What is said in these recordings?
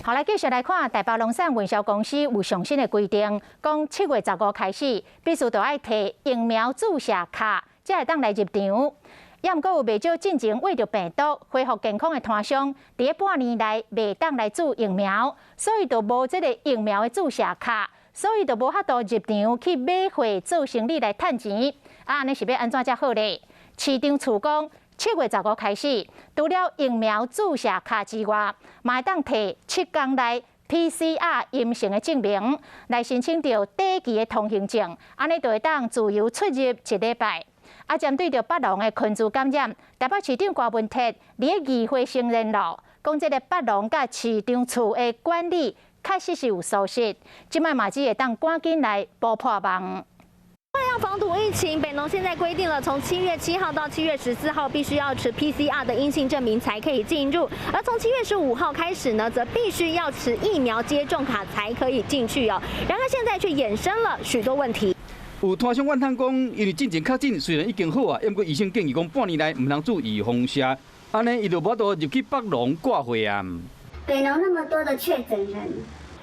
好，來繼續來看，台北龍山運銷公司有上新的規定，講7月15開始，必須著愛提疫苗注射卡，才會當來入場。也毋過有袂少進前為著病毒恢復健康的攤商，佇咧半年內袂當來注疫苗，所以就無這個疫苗的注射卡，所以就無法度入場去買貨做生理來趁錢。啊，按呢是欲按怎才好咧？市場處講，7月15開始，除了疫苗注射卡之外，嘛會當提7天內 PCR 陰性的證明，來申請著短期的通行證，按呢就會當自由出入一禮拜。啊，針對著北龍的群聚感染，台北市長柯文哲佇咧議會承認咯，講這个北龍佮市場處的管理確實是有疏失，這擺嘛只會當趕緊來補破網。為了防堵疫情，北農現在規定了，從7月7號到7月14號，必須要持 PCR 的陰性證明才可以進入；而從7月15號開始呢，則必須要持疫苗接種卡才可以進去哦。然而現在卻衍生了許多問題。有攤商怨嘆講，因為進前確診雖然已經好啊，毋過醫生建議講半年內毋通注預防射，按呢伊就無法度入去北農掛貨啊。北農那麼多的確診人，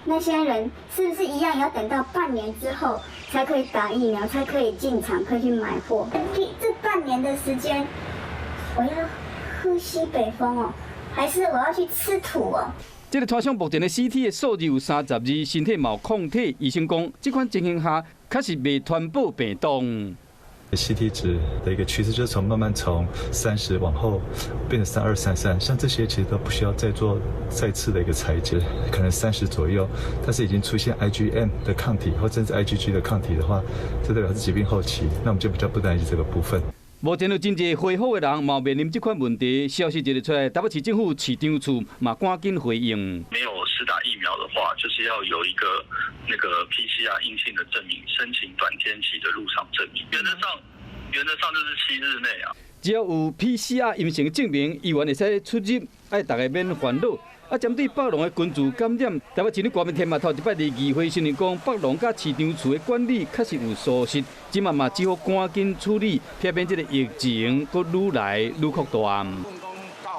那些人是不是一樣要等到半年之後才可以打疫苗，才可以進場，可以去買貨？這半年的時間，我要喝西北風哦，還是我要去吃土哦？這个攤商目前的 CT 的數字有32，身體嘛有抗體，醫生講這款情形下確實袂傳播病毒。 CT 值的一個趨勢就是從慢慢從30往後變成32、33，像這些其實都不需要再做再次的一個採檢，可能30左右，但是已經出現 IgM 的抗體或甚至 IgG 的抗體的話，這代表是疾病後期，那我們就比較不擔心這個部分。目前有真濟恢復的人，嘛面臨這款問題。消息一日出來，台北市政府市場處嘛趕緊回應。沒有施打疫苗的話，就是要有一個那個 PCR 陰性的證明，申請短天期的入場證明。原則上就是7日內啊。只要有 PCR 陰性證明，議員會使出入，愛逐家免煩惱。啊，針對北龍的群聚感染，台北市長柯文哲嘛頭一擺佇議會承認講，北龍佮市場處的管理確實有疏失，這擺嘛只好趕緊處理，避免這个疫情閣愈來愈擴大。